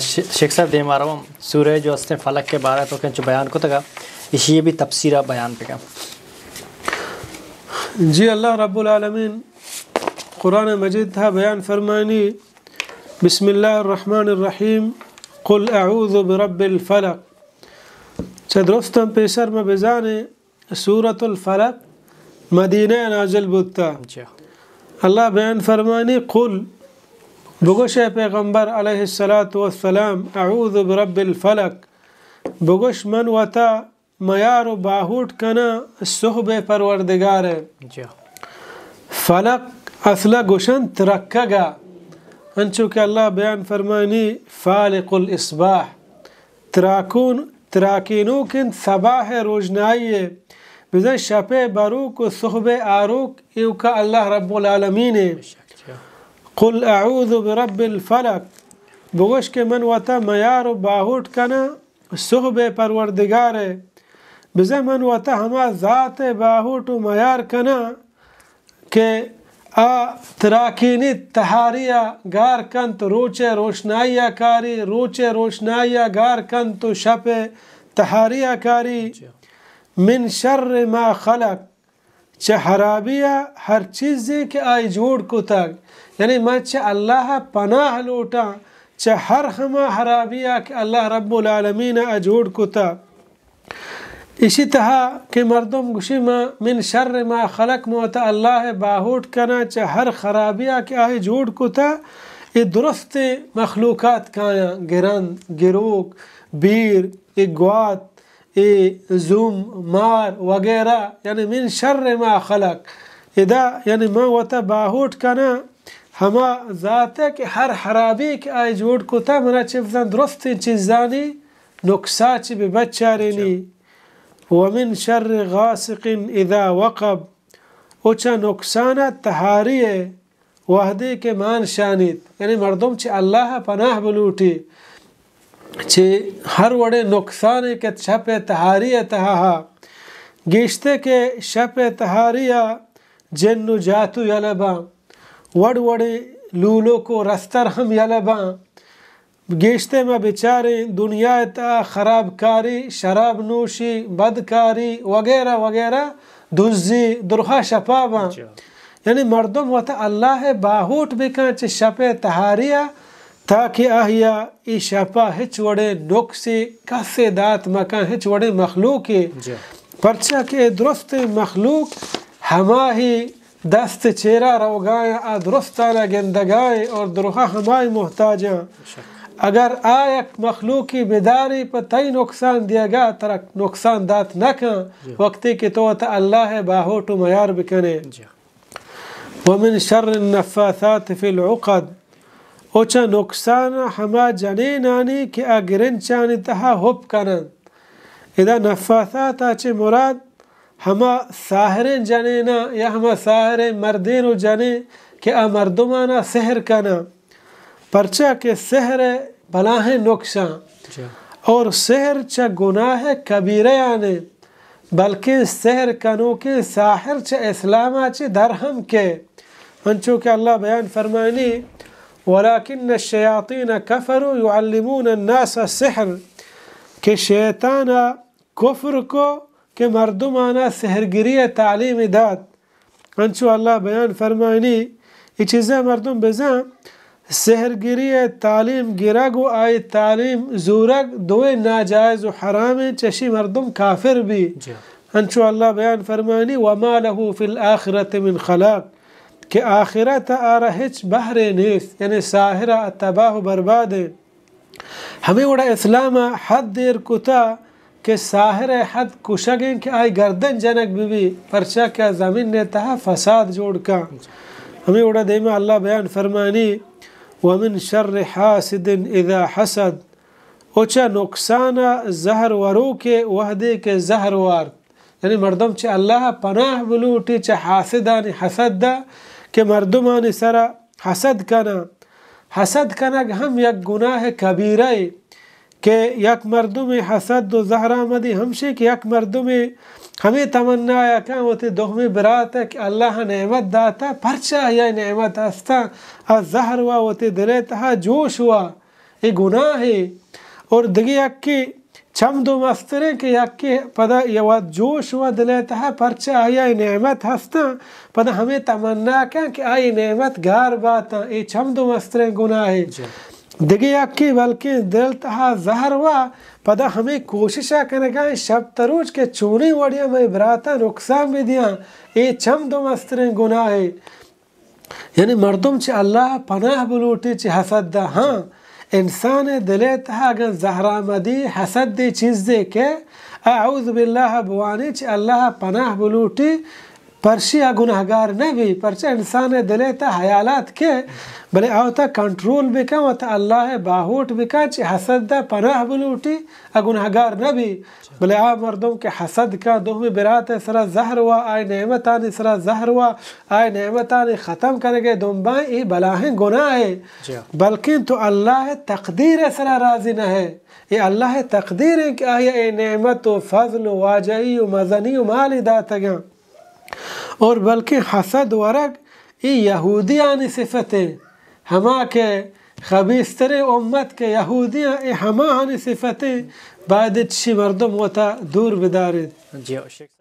ش-، شیخ صاحب، دیما روم سورہ جو استیں فلق کے بارے تو کہ انچو بیان کتگا، اشی بھی تفسیرا بیان بکن۔ جی، اللہ رب العالمین قرآن مجید تھا بیان فرمانی، بسم اللہ الرحمن الرحیم، قل اعوذ برب الفلق۔ چہ درستاں پیسر ما بزانیں سورۃ الفلق مدینہ نازل بوتا۔ جی۔ اللہ بیان فرمانی، قل، بگوش اے پیغمبر علیہ الصلوۃ والسلام، اعوذ برب الفلق، بگوش من وتا میار و باہوٹ کناں سہب پروردگار ء۔ جی۔ فلق اصلا گوشنت ترکگا، انچو کہ اللہ بیان فرمانی، فالق الاصباح، تراکون، تراکینوک انت صباح ء روژنائی ء، بزاں شپ ء بروک و سہب ء آروک ایوکا اللہ رب العالمین ء۔ بے شک، جی۔ قل اعوذ برب الفلق، بگوش کہ من وتا میار و باہوٹ کناں سہب ء پروردگار ء، بزاں من وتا ہما ذات ء باہوٹ و میار کناں کہ آ تراکینیت تہاری ء گار کنت، روچ ء روشنائی ء کاری، روچ ء روشنائی ء گار کنت و شپ ء تہاری ء کاری۔ جی۔ من شر ما خلق، چہ ہرابی ء ہر چیزے کہ آئی جوڑ کتگ، یعنی من چہ اللہ ء پناہ لوٹاں چہ ہر ہما ہرابی ء کہ اللہ رب العالمین ء جوڑ کتگ۔ ایشی تہا کہ مردم گوشی، ما من شر ما خلق، ما وتا اللہ ء باہوٹ کناں چہ ہر خرابی ء کہ آئی جوڑ کتا۔ اے درستیں مخلوقات کایاں، گرند، گروک، بیر، اے گوات، اے زوم، مار وغیرہ، یعنی من شر ما خلق۔ ادا یعنی من وتا باہوٹ کناں ہما ذات ء کہ ہر خرابی کہ آئی جوڑ کتا، منا چہ بزاں درستیں چیزانی نقصا چہ بہ بچارینی۔ ومن شر غاسق اذا وقب، و چہ نقصان ء تہاری ء وہدے کہ مان شانیت، یعنی مردم چہ اللہ ء پناہ بلوٹی، چہ ہر وڑیں نقصانے کہ شپ ء تہاری ء تہا ہا، گیشتے کہ شپ ء تہاری ء جن و جاتو یلہ باں، وڑ وڑیں لولوک و رستر ہم یلہ باں۔ گیشتے ما بچاریں دنیا ء تہا خراب کاری، شراب نوشی، بدکاری وغیرہ وغیرہ، دزی، درہا شپا باں۔ اچھا۔ یعنی مردم وتا اللہ ء باہوٹ بکن چہ شپ ء تہاری ء، تاکہ آہیا اے شپا ہچ وڑیں نقصے کسے دات مکن، ہچ وڑیں مخلوقے۔ جی۔ پرچا کہ اے درستیں مخلوق ہماہی دست چیرا روگائیں، آ درستانا گندگائیں اور درہا ہمائی محتاجاں۔ اگر آ یک مخلوقی بداری پہ تئی نقصان دیگا، ترا نقصان دات نہ کن، جی۔ وقتی کہ تو وتا اللہ ء باہوٹ و میار بکنے۔ جی۔ ومن شر النفاثات فی العقد، و چہ نقصان ہما جنینانی کہ آ گرنچانی تہا ہپ کننت۔ ادا نفاثات ء چہ مراد ہما ساحریں جنیناں یا ہما ساحریں مردین و جنین کہ آ مردمانا سحر کناں، پرچا کہ سحر بلاہیں نقصاں۔ جی۔ اور سحر چہ گناہ کبیرہ آنے، بلکیں سحر کنوکیں ساحر چہ اسلام ء چہ در ہم کے، انچو کہ اللہ بیان فرمائنی، ولکن الشیاطین کفروا یعلمون الناس السحر، کہ شیطان ء کفر کو کہ مردمانا سحرگری ء تعلیم دات۔ انچو اللہ بیان فرمائنی، اے چیزا مردم بزاں سحرگری ء تعلیم گرگ و آئی تعلیم زورگ دوئیں ناجائز و حرامیں، چشی مردم کافر بی۔ جی۔ انچو اللہ بیان فرمائنی، وما له فی الآخرۃ من خلاق، کہ آخرت ء آرا ہچ بہرے نیست، یعنی ساحر ء تباہ و بربادیں۔ ہمے وڑا اسلام ء حد دیر کتا کہ ساحر ء حد کشگ انت کہ آئی گردن جنگ بہ بی، پرچا کہ آ زمین ء تہا فساد جوڑ کن۔ ہمے وڑا دیما اللہ بیان فرمانی، ومن شر حاسد اذا حسد، و چہ نقصان ء زہر وروک ء وہدے کہ زہر وارت۔ یعنی مردم چہ اللہ ء پناہ بلوٹی چہ حاسدانی حسد ء کہ مردمانی سرا حسد کناں۔ حسد کنگ ہم یک گناہ کبیرہ ء کہ یک مردمے حسد و زہر آمدی ہمشی کہ یک مردمے ہمے تمنا ء کن وتی دومی برات ء کہ اللہ ء نعمت داتا، پرچا آئی ء نعمت ہستاں، آ زہر وا وتی دل ء تہا جوش وا۔ اے گناہ ہے۔ اور دگہ یکے چم دو مستریں کہ یکے پدا یہ وت جوش و دلے تہا پرچہ آیا اے نعمت ہستاں، پدا ہمیں تمنا کن کہ آئی نعمت گار باتاں، اے چم دو مستریں گناہ ہے۔ دگہ یکے بلکیں دل تہا زہر وا پدا ہمیں کوششا کنگا ایں شپ تروچ کہ چونیں وڑیا مئے براتاں نقصان بدیاں، اے چم دو مستریں گناہ ہے۔ یعنی مردم چہ اللہ پناہ بلوٹی چہ حسد دا۔ ہاں، انسان دلے تہا اگاں زہر آمدی حسد دے چیزے کہ اعوذ باللہ بوانی چہ اللہ پناہ بلوٹی، پرشی آ گناہگار نہ بی، پرچہ انسان دلے تہا حیالات کہ بلے آوتا کنٹرول بکن، وتا اللہ باہوٹ بکن، چہ حسد دا پناہ بلوٹی، آ گناہگار نہ بی۔ بلے آ مردم کہ حسد کا، دومی برات سرا زہر وا، آئی نعمتانی سرا زہر وا، آئی نعمتانی ختم کنگے دنبائیں، اے بلاہیں گناہ ہے۔ بلکن تو اللہ تقدیر سرا راضی نہ ہے۔ اے اللہ تقدیر ہیں کہ آئی اے نعمت و فضل و واجہی و مزنی و مالی داتگاں۔ اور بلکہ حسد ورگ اے یہودیانی صفت ہیں، ہما کہ خبیثتریں امت کہ یہودیاں، اے ہماہانی صفت ہیں، باید چشی مردم وتا دور بدارت۔ جی، شیخ